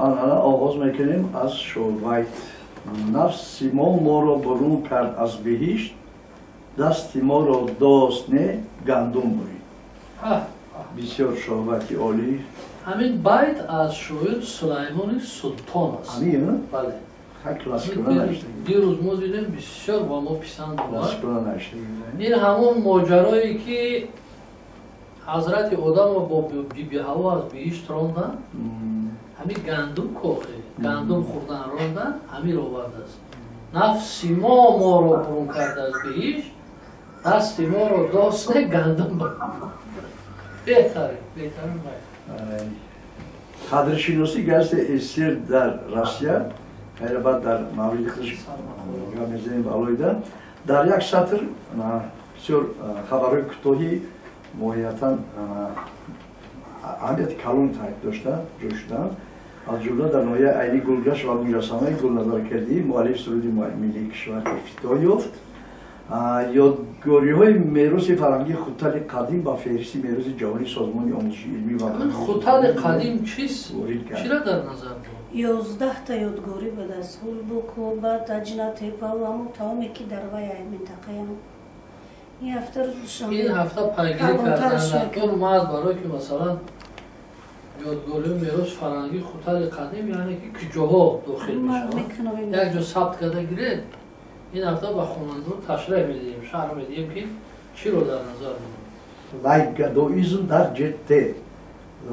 Ана оғоз мекунем аз шоҳбайт. Нафси мо моро бурун кард аз биҳишт, дасти моро дост не гандум бурид. Бисёр шоҳбайти олӣ. Ҳамин байт аз шоир Сулаймони Султон аст. Ҳамин? Бале. Классикона навиштагӣ. Дирӯз мо дидем, бисёр ба мо писанд омад. Классикона навиштагӣ. Ин ҳамон моҷарое ки ҳазрати Одамро бо биби Ҳаво аз биҳишт ронданд, ҳамин гандум кохе, гандум хӯрдан ронданд, ҳамин овардааст. Нафси мо моро бурун кард аз биҳишт, дасти моро дост не гандум бурид. Беҳтарин, беҳтарин байт. Қадршиносӣ газетаи СССР дар Россия, хайр баъд дар мавриди худаш гап мезанем алоҳида, дар як сатр бисёр хабарҳои кӯтоҳи моҳиятан аҳамияти калони дошта ҷой шуданд. Аз ҷумла дар ноҳияи Айни гулгашт ва муҷассамаи гулназаркардии муаллифи суруди миллии кишвар ифтитоҳ ёфт. Ёдгориҳои мероси фарҳангии Хутали қадим ба феҳристи мероси ҷаҳонии Созмони омӯзиши илмӣ ва Хутали қадим чист? Чиро дар назар дорад? 11та ёдгорӣ ба даст Ҳулбуку, баъд Аҷнатепа ва ҳамон таоме ки дар вай минтақаям. Ин ҳафта рӯз душанбе. Ин ҳафта пайгирӣ кардан маҳз барое ки масалан ёдгориҳои мероси фарҳангии Хутали қадим, яъне ки куҷоҳо дохил мешаванд, як ҷо сабт карда гиред. Ин ҳафта ба хонандагон ташреҳ медиҳем, шарҳ медиҳем ки чиро дар назар дорем. Лайкгадоизм дар ҷт.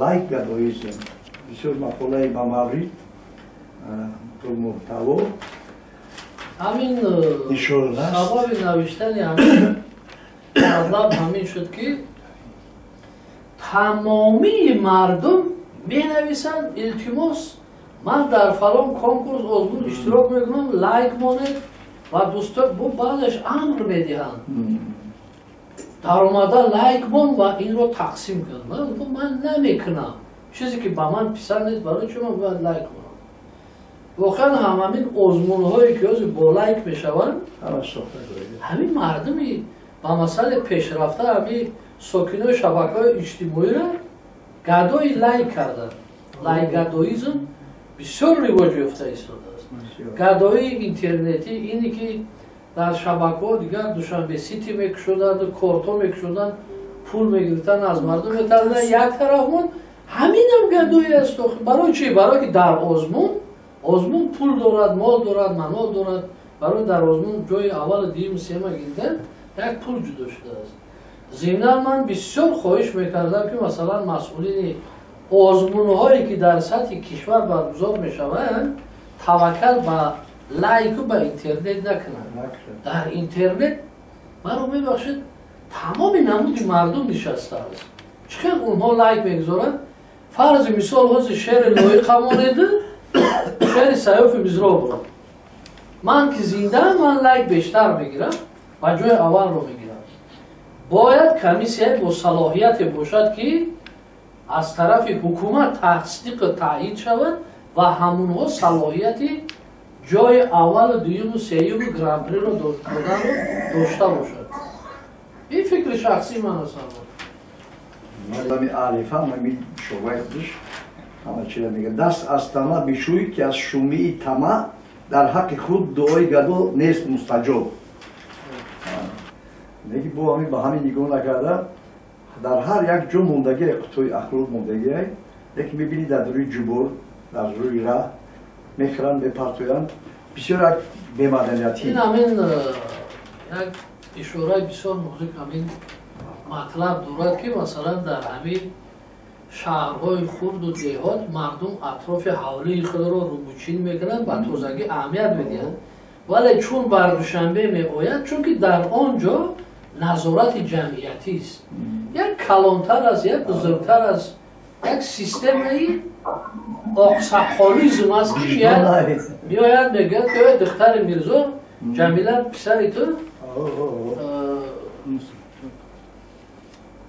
Лайкгадоизм бисёр мақолаи ба маврид пурмуҳтаво. Ҳамин сабаби навиштани ҳамин матлаб ҳамин шуд ки тамомии мардум менависанд: илтимос, ман дар фалон конкурс озмун иштирок мекунам, лайк монед. Ва дӯсто бо баъзеш амр медиҳанд: даромада лайк мон ва инро тақсим кун. Ман гуфтам ман намекунам, чизе ки ба ман писанд нест, барои чӣ ман бояд лайк монам? Воқеан ҳам ҳамин озмунҳое ки ҳозир бо лайк мешаванд, ҳамин мардуми ба масъалаи пешрафта, ҳамин сокинои шабакаҳои иҷтимоиро гадои лайк карданд. Лайкгадоизм бисёр ривоҷ ёфта истодааст. Гадои интернетӣ ине ки дар шабакаҳо дигар Душанбе Сити мекушоданд, кортҳо мекушоданд, пул мегирифтанд аз мардум метарданд. Як тарафмон ҳаминам гадоӣ аст. Барои чӣ? Барое ки дар озмун пул дорад, мол дорад, манол дорад. Барои дар озмун ҷои аввалу дуюму сеюма гирифтан як пул ҷудо шудааст. Зимнан ман бисёр хоҳиш мекардам ки масалан масъулини озмунҳое ки дар сатҳи кишвар баргузор мешаванд, таваккал ба лайку ба интернет накунанд. Дар интернет маро мебахшед, тамоми намуди мардум нишастааст. Чӣ хел онҳо лайк мегузоранд? Фарзи мисол ҳозир шеъри Лоиқа монеду шеъри Саёфи Мизробро. Ман ки зиндаам, ман лайк бештар мегирам ва ҷои аввалро мегирам. Бояд комиссияе бо салоҳияте бошад ки аз тарафи ҳукумат тасдиқу таъйид шавад ва ҳамонҳо салоҳияти ҷои аввалу дуюму сеюму гран-приро доданро дошта бошад. Ин фикри шахсии ман аст. Мардами аҳли фаҳм ҳамин шоҳбаи худаш ҳама чиро мегӯяд: даст аз тама бишӯй, ки аз шумии тама дар ҳаққи худ дуои гадо нест мустаҷоб. Неки бо ҳамин ба ҳамин нигоҳ накарда, дар ҳар як ҷо мондагие, қутои ахлот мондагие, лекин мебинӣ дар рӯи ҷубор, дар рӯи раҳ мехӯранд, мепартоянд. Бисёр як бемаданиятӣ. Ин ҳамин як ишораи бисёр нозик ҳамин матлаб дорад ки масалан дар ҳамин шаҳрҳои хурду деҳот мардум атрофи ҳавлии худро рӯбучин мекунанд, ба тозагӣ аҳамият медиҳанд, вале чун бар Душанбе меояд, чунки дар он ҷо назорати ҷамъиятист, як калонтар аст, як бузургтар аст, як системаи оқсақолизм аст ки меояд мегӯяд ки ой духтари Мирзо, Ҷамила писари ту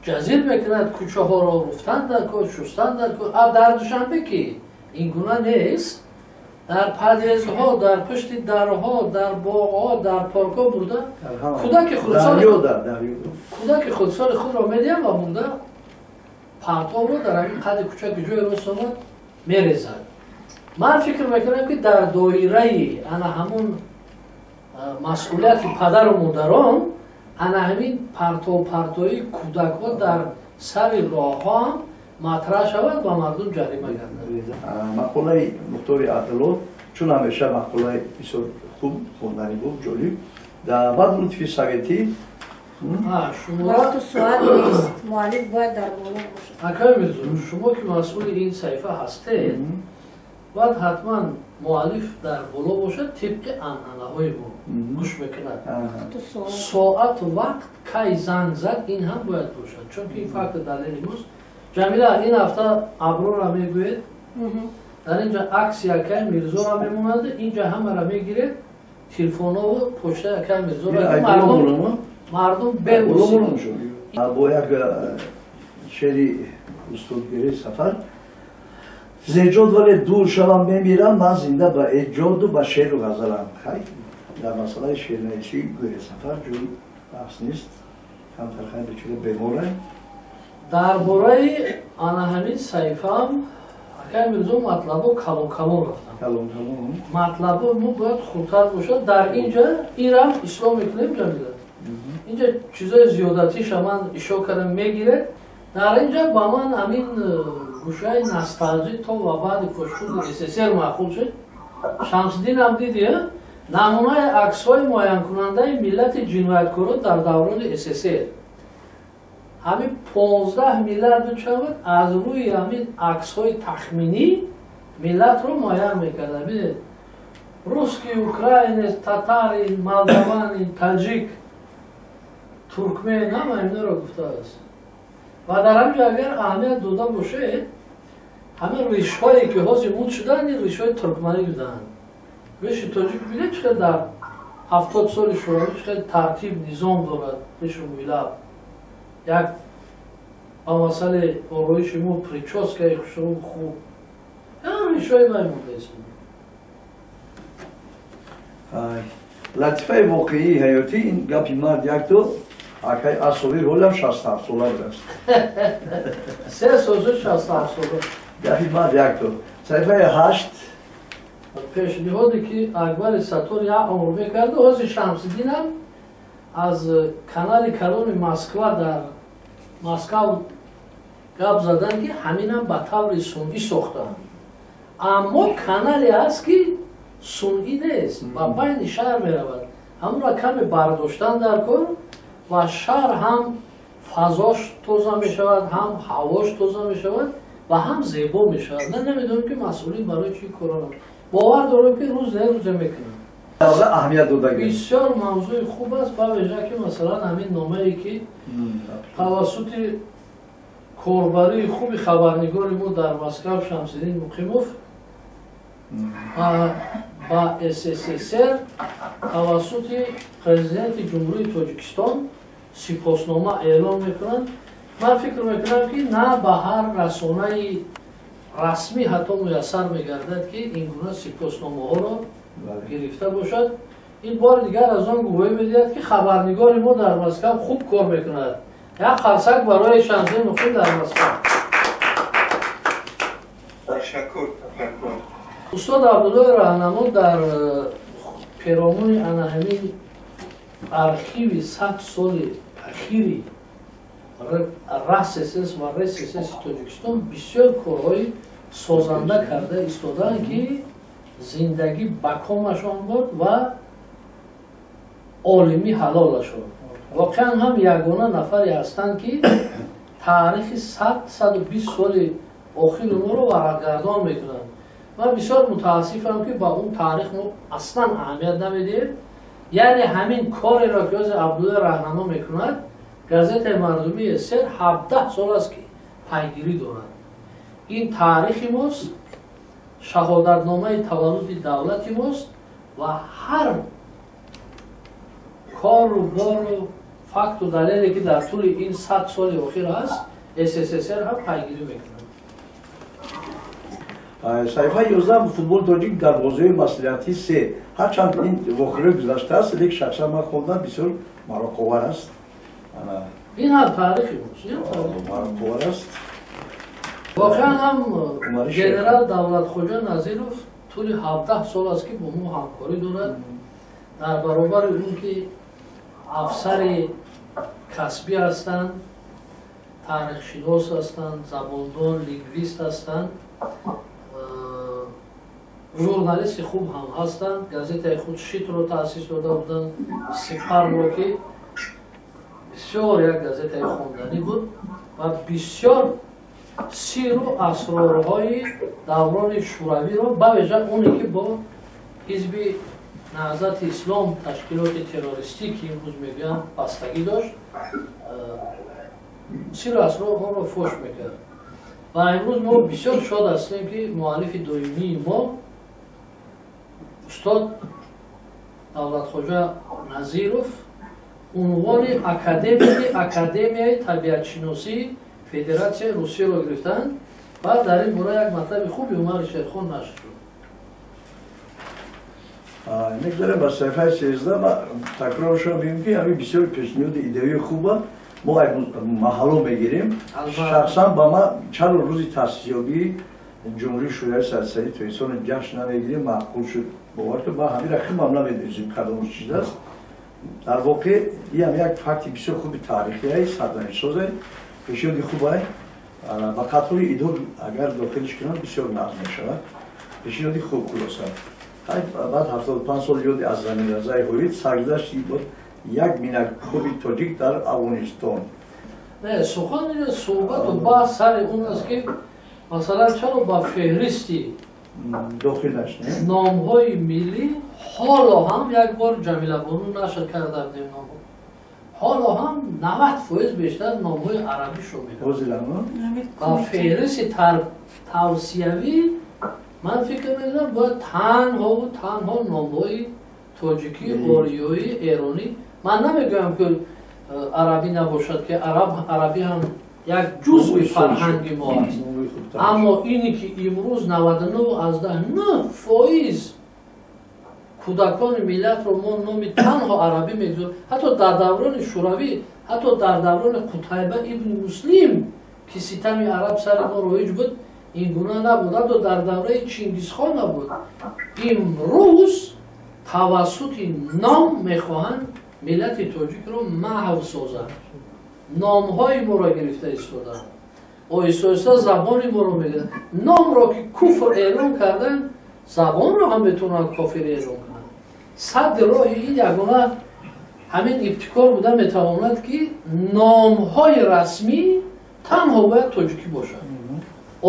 ҷазир мекунад кӯчаҳоро, руфтан дар кор, шустан дар кор. Дар Душанбе ки ин гуна нест, дар подъездҳо, дар пушти дарҳо, дар боғҳо, дар паркҳо бурда кӯдаки худсоли худро медиҳанд ва бурда партобро дар ҳамин қади кӯча ки ҷои рост омад мерезад. Ман фикр мекунам, ки дар доираи ана ҳамун масъулияти падару модарон ана ҳамин партовпартоии кӯдакҳо дар сари роҳҳо ҳам матраҳ шавад ва мардум ҷарима гардад. Мақолаи Мухтори Абдулло, чун ҳамеша мақолаи бисёр хуб хонданӣ буд, ҷолиб. Дар баъд лутфи советӣ вақту соат нест, муаллиф бояд дар боло бошад. Акай Мирзо, шумо ки масъули ин саҳифа ҳастед, бояд ҳатман муаллиф дар боло бошад, тибқи анъанаҳои мо гӯш мекунад. Соату вақт кай занг зад, ин ҳам бояд бошад, чунки ин факти далели мост. Ҷамила, ин ҳафта Аброра мегӯед, дар инҷа акси акай Мирзора мемонад, инҷа ҳамаро мегиред, телефонову почтаи акай Мирзора мардум бевосита. Бо як шеъри устод Гирей Сафар: зеҷод вале дур шавам мемирам, ман зинда ба эҷоду ба шеъру ғазалам. Хай, дар масъалаи шеърнависӣ Гирей Сафар ҷӯй баҳс нест, камтар хай бечора беморай. Дар бораи ана ҳамин саҳифаам, акай Мирзо, матлабо калон калон рафтам. Калон калон. Матлабо мо бояд хурдтар бошад. Дар инҷа инрам ислом мекунем, Ҷамила. Инҷа чизои зиёдатиша ман ишо кардам, мегиред. Дар инҷа ба ман ҳамин гӯшаи носталҷӣ то ва баъди пошхӯрди СССР маъқул шуд. Шамсиддинам диди, намунаи аксҳои муайянкунандаи миллати ҷинояткоро дар даврони СССР. Ҳамин 15 миллат мешавад, аз рӯи ҳамин аксҳои тахминӣ миллатро муайян мекарданд. Бинед, русский, украинец, татарин, молдаванин, таҷик, туркмен, ҳама инро гуфтааст. Ва дар ҳамин ҷо агар аҳамият дода бошед, ҳамин ришҳое ки ҳозир муд шуданд, ин ришҳои туркманӣ буданд. Риши тоҷик бинед, чӣ қадр дар 70 соли шӯравӣ чӣ қадр тартиб, низом дорад ришу мӯйлаб. Як ба масъалаи ороиши мӯ, прическаи хушрӯ хуб. Ришҳои вай мондааст. Латифаи воқеии ҳаётӣ ин гапи мард якто акай асовир ҳолам 67 сола будааст. Се сол шуд 67 сола. Гапи мард якто. Саҳифаи 8. Пешниҳоде ки Акбари Саттор як умр мекард, ҳозир Шамсиддинам аз канали калони Москва дар Москав гап задан, ки ҳаминам ба таври сунъӣ сохтаанд. Аммо канале ҳаст, ки сунъӣ нест, ба байни шаҳр меравад. Ҳамонро каме бардоштан дар кор ва шаҳр ҳам фазош тоза мешавад, ҳам ҳавош тоза мешавад ва ҳам зебо мешавад. Ман намедонам, ки масъулин барои чӣ корро, бовар дорам, ки рӯз не рӯзе мекунанд. Аҳамият дода. Бисёр мавзӯи хуб аст, ба вижа ки масалан ҳамин номае, ки тавассути корбарии хуби хабарнигори мо дар Москав Шамсиддин Муқимов ба СССР тавассути президенти Ҷумҳурии Тоҷикистон сипоснома эълон мекунанд. Ман фикр мекунам, ки на ба ҳар расонаи расмӣ ҳатто муяссар мегардад, ки ин гуна сипосномаҳоро гирифта бошад. Ин бори дигар аз он гувоҳӣ медиҳад, ки хабарнигори мо дар Москав хуб кор мекунад. Як қарсак барои Шамсиддин Муқим дар Москав. Ташаккур, ташаккур. Устод Абдуллои Раҳнамо дар перомуни ана ҳамин архиви 100 соли ахири РАССС ва РСС Тоҷикистон бисёр корҳои созанда карда истодаанд, ки зиндагӣ ба комашон буд ва олимӣ ҳалолашон. Воқеан ҳам ягона нафаре ҳастанд, ки таърихи 100-120 соли охири моро варақгардон мекунанд. Ман бисёр мутаассифам, ки ба он таърих мо аслан аҳамият намедиҳем. Яъне ҳамин кореро, ки ҳозир Абдуллои Раҳнамо мекунад, газетаи мардумии СССР 17 сол аст, ки пайгирӣ дорад. Ин таърихи мост, шаҳодатномаи таваллуди давлати мост ва ҳар кору бору факту далеле, ки дар тӯли ин 100 соли охир ҳаст, СССР ҳам пайгирӣ мекунад. Саҳифаи 11, футболи тоҷик дар бозиҳои маслиҳатӣ се. Ҳарчанд ин воқеаҳои гузаштааст, лекин шахсан ман хондам, бисёр мароқовар аст. Ин ҳам таърихи мост. Мароқовар аст. Воқеан ҳам генерал Давлатхоҷа Назиров тӯли 17 сол аст ки бо мо ҳамкорӣ дорад. Дар баробари он ки афсари касбӣ ҳастанд, таърихшинос ҳастанд, забондон, лингвист ҳастанд, журналисти хуб ҳам ҳастанд. Газетаи худ Шитро таъсис дода буданд, Сипарро, ки бисёр як газетаи хонданӣ буд ва бисёр сиру асрорҳои даврони шӯравиро, бавижа оне ки бо ҳизби Наҳзати Ислом, ташкилоти террористӣ ки имрӯз мегӯянд, бастагӣ дошт, сиру асрорҳоро фош мекард. Ва имрӯз мо бисёр шод ҳастем, ки муаллифи доимии мо устод Давлатхоҷа Назиров унвони академики Академияи табиатшиносии Федератсияи Русияро гирифтанд ва дар ин бора як матлаби хуби Умари Шерхон нашр шуд. Мегзарем ба саҳифаи 13. Ма такрор шуда мегӯем, ки ҳамин бисёр пешниҳоди идеяи хуба мо маҳалло мегирем. Шахсан ба ман чаро рӯзи таъсисёбии Ҷумҳурии Шӯравии Сотсиалистии Тоҷикистон ҷашн намегирем, маъқул шуд. Бовар кун, ман ҳаминро худам намедонистем, кадом чиз аст. Дар воқеъ ин як факти бисёр хуби таърихие, сарнавиштсозе, пешниҳоди хубае. Ба қатори идҳо агар дохилиш кунам, бисёр нағз мешавад. Пешниҳоди хуб. Хулоса, баъд 75 сол ёди аз заминларзаи Ҳовид, саргузашти буд як минакхоби тоҷик дар Афғонистон. Не, сухан, суҳбату баҳс сари он аст, ки масалан чаро ба феҳристи дохил нашд номҳои миллӣ ҳоло ҳам, як бор Ҷамилабону нашр карда будем номҳо, ҳоло ҳам 90% бештар номҳои арабӣ шомиланд ба феҳристи тавсиявӣ. Ман фикр мекунам, бояд танҳову танҳо номҳои тоҷикӣ, ориёӣ, эронӣ. Ман намегӯям, ки арабӣ набошад, ки арабӣ ҳам як ҷузъи фарҳанги мо аст, аммо ине ки имрӯз 99,9% кӯдакони миллатро мо номи танҳо арабӣ мегузорем. Ҳатто дар даврони шӯравӣ, ҳатто дар даврони Қутайба ибни Муслим, ки ситами араб сари мо роиҷ буд, ин гуна набуд. Ҳатто дар давраи Чингизхон набуд. Имрӯз тавассути ном мехоҳанд миллати тоҷикро маҳв созанд. Номҳои моро гирифта истоданд, оҳиста оҳиста забони моро мегиранд. Номро ки куфр эълон карданд, забонро ҳам метавонанд кофир эълон кунанд. Садди роҳи ин ягона ҳамин ибтикор буда метавонад, ки номҳои расмӣ танҳо бояд тоҷикӣ бошанд,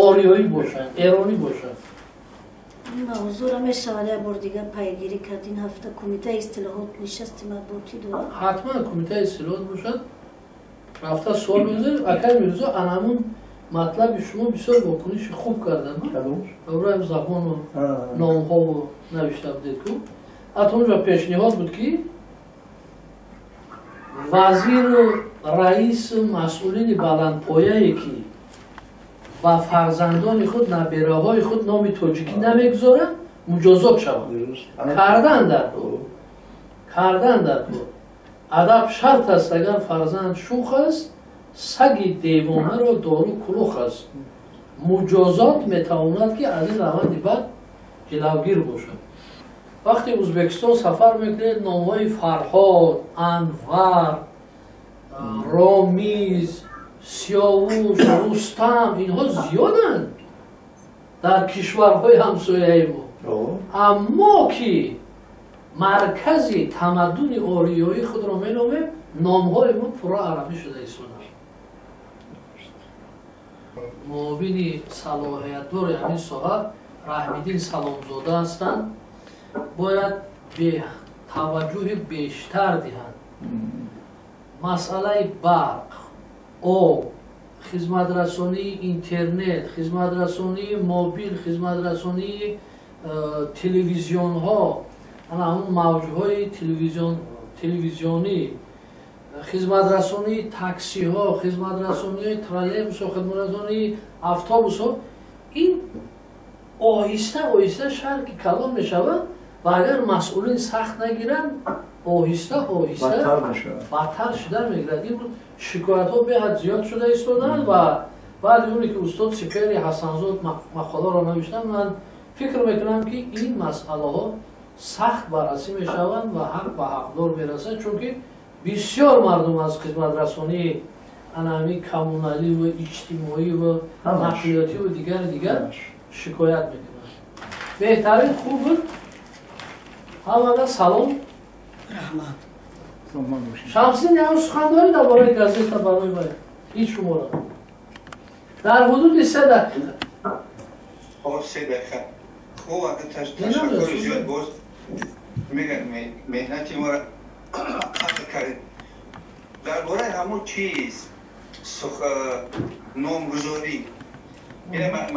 ориёӣ бошанд, эронӣ бошанд. Ин мавзӯъро мешавад як бор дигар пайгирӣ кард. Ин ҳафта кумитаи истилоҳот нишасти матбуотӣ дорад. Ҳатман кумитаи истилоҳот бошад, рафта суол мезанем. Акай Мирзо, анамун матлаби шумо бисёр вокуниши хуб кардам. Иброҳим, забону номҳову навишта будед ку, ҳатто онҷо пешниҳод буд, ки вазиру раису масъулини баландпояе, ки ба фарзандони худ, набираҳои худ номи тоҷикӣ намегузоранд, муҷозот шаванд. Кардан дар кор, кардан дар кор. Адаб шарт аст, агар фарзанд шух аст, саги девонаро дору кулух аст. Муҷозот метавонад, ки аз ин раванди бад ҷилавгир бошад. Вақте Ӯзбекистон сафар мекунед, номҳои Фарҳод, Анвар, Ромиз, Сиёвуш, Рустам, инҳо зиёданд дар кишварҳои ҳамсояи мо. Аммо ки маркази тамаддуни ориёӣ худро меномем, номҳои мо пурра арабӣ шуда истоданд. Муовини салоҳиятдори ҳамин соҳа Раҳмиддин Саломзода ҳастанд, бояд таваҷҷӯҳи бештар диҳанд. Масъалаи барқ, об, хизматрасонии интернет, хизматрасонии мобил, хизматрасонии телевизионҳо, ана ҳамун мавҷҳои телевизионӣ, хизматрасонии таксиҳо, хизматрасонии троллейбусҳо, хизматрасонии автобусҳо, ин оҳиста оҳиста шаҳр ки калон мешавад ва агар масъулин сахт нагиранд, оҳиста оҳиста бадтар шуда мегирад. Имрӯз шикоятҳо беҳад зиёд шуда истодаанд ва баъди оне ки устод Сипери Ҳасанзод мақоларо навиштам, ман Фикр мекунам, ки ин масъалаҳо сахт баррасӣ мешаванд ва ҳақ ба ҳақдор мерасад, чунки бисёр мардум аз хизматрасонии анами коммуналӣ ва иҷтимоӣ ва нақлиётӣ ва дигари дигар шикоят мекунанд. Беҳтарин, хуб буд. Ҳамага салом. Раҳмат. Шамсиддин, ягон сухан дорӣ дар бораи газета барои ман? Ҳеҷ шумора дар ҳудуди 3 дақиқа. 3 дақиқа. Хуб, ташаккури зиёд. Боз мегӯям, меҳнати моро қадр кардед. Дар бораи ҳамон чиз, номгузорӣ,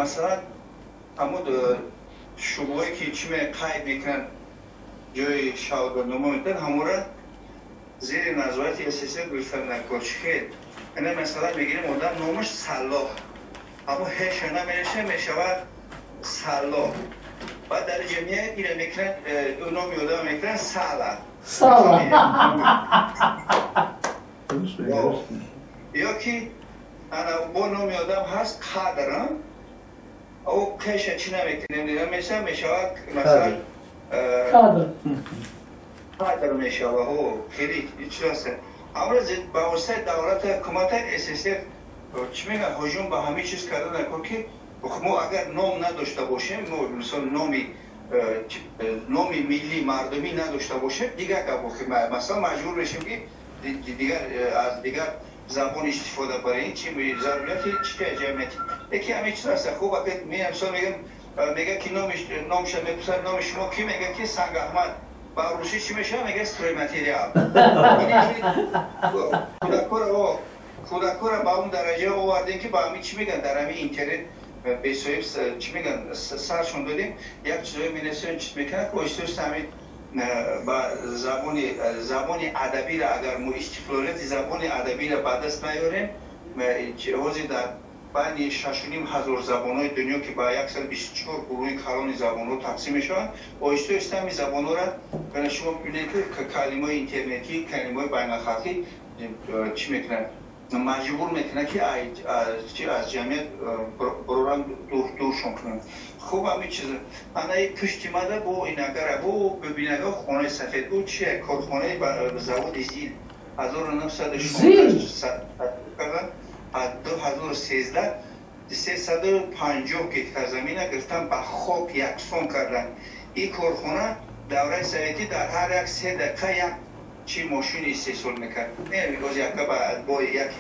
масалан, ҳамон шӯъбаҳое ки чӣ қайд мекунанд, ҷои шаҳодатнома метавад, ҳамонро зери назорати СССР гирифтан накор. Чӣ хел? Ина, масалан, мегирем, одам номаш Саллоҳ, ҳамон ҳеша намереша, мешавад Саллоҳ. Баъд дар ҷамъият ира мекунанд, номи одам мекунанд Сала. Сала. Ё ки ана бо номи одам ҳаст Қадр, ӯ қеша чӣ намекунем, мешавад, масалан, Қадр. Қадр мешава. Ҳо, хеле чиз аст. Амро ба воситаи давлата, ҳукумата СССР, чӣ мегӯяд, ҳуҷум ба ҳамин чиз карда накун, ки мо агар ном надошта бошем, мо, мисол, номи миллӣ, мардумӣ надошта бошем, дигар гап, масалан, маҷбур мешем, ки дигар аз дигар забон истифода барем. Чи зарурияти чи ҷамъияти яки ҳамин чиз аст. Хуб, мисол, мегӯям, мега ки номша мепурсад: «Номи шумо ки?» Мега ки Санг Аҳмад. Ба русӣ чӣ мешавад? Мега стройматериал. Кӯдакора ба он дараҷа овардем, ки ба ҳамин, чӣ мегӯянд, дар ҳамин интернет бесоҳиб, чӣ мегӯянд, саршон додем, як чизое менависем, чиз мекунад. Оҳиста оҳиста ҳамин ба забони адабиро, агар мо истиқлолияти забони адабиро ба даст наёрем, ҳозир дар байни 6500 забонҳои дунё, ки ба 124 гурӯҳи калони забонҳо тақсим мешаванд, оҳиста оҳиста ҳамин забонҳоро шумо бибинед, ки калимаҳои интернетӣ, калимаҳои байналхалқӣ чӣ мекунанд, маҷбур мекунад, ки аз ҷамъият буроран, дуршон кунанд. Хуб, ҳамин чиз. Анаи пушти мада бо инагара бо бибинага, хонаи сафед бо чие? Корхонаи заводи ЗИЛ 1916 кардан, 2013 350 гектар замина гирифтан, ба хок яксон кардан. Ин корхона давраи советӣ дар ҳар як 3 дақиқа як чи мошин истеҳсол мекард. Боз яка бо як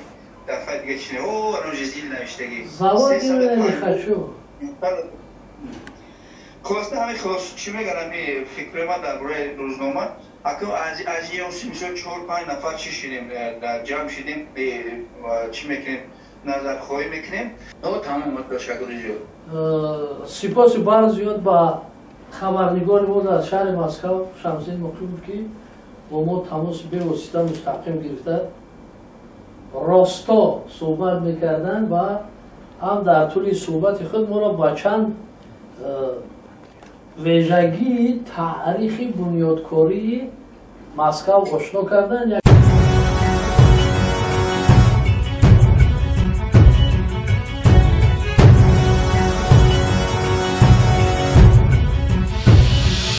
дафъа дига чи о рӯзи ЗИЛ навиштагӣ. Завод. Хулоса, ҳамин, хулос, чӣ мегӯянд, ҳами фикри ман дар бораи рӯзнома. Акун аз ёси, мисол, чор панҷ нафар чӣ шидем, ҷамъ шидем, чӣ мекунем, назархоҳӣ мекунем. Тамом, ташаккури зиёд. Сипоси бар зиёд ба хабарнигори мо дар шаҳри Москав Шамсиддин Муқимов, ки бо мо тамоси бевосита мустақим гирифта, росто суҳбат мекарданд ва ҳам дар тӯли суҳбати худ моро ба чанд вежагии таърихи бунёдкории Москав ошно карданд.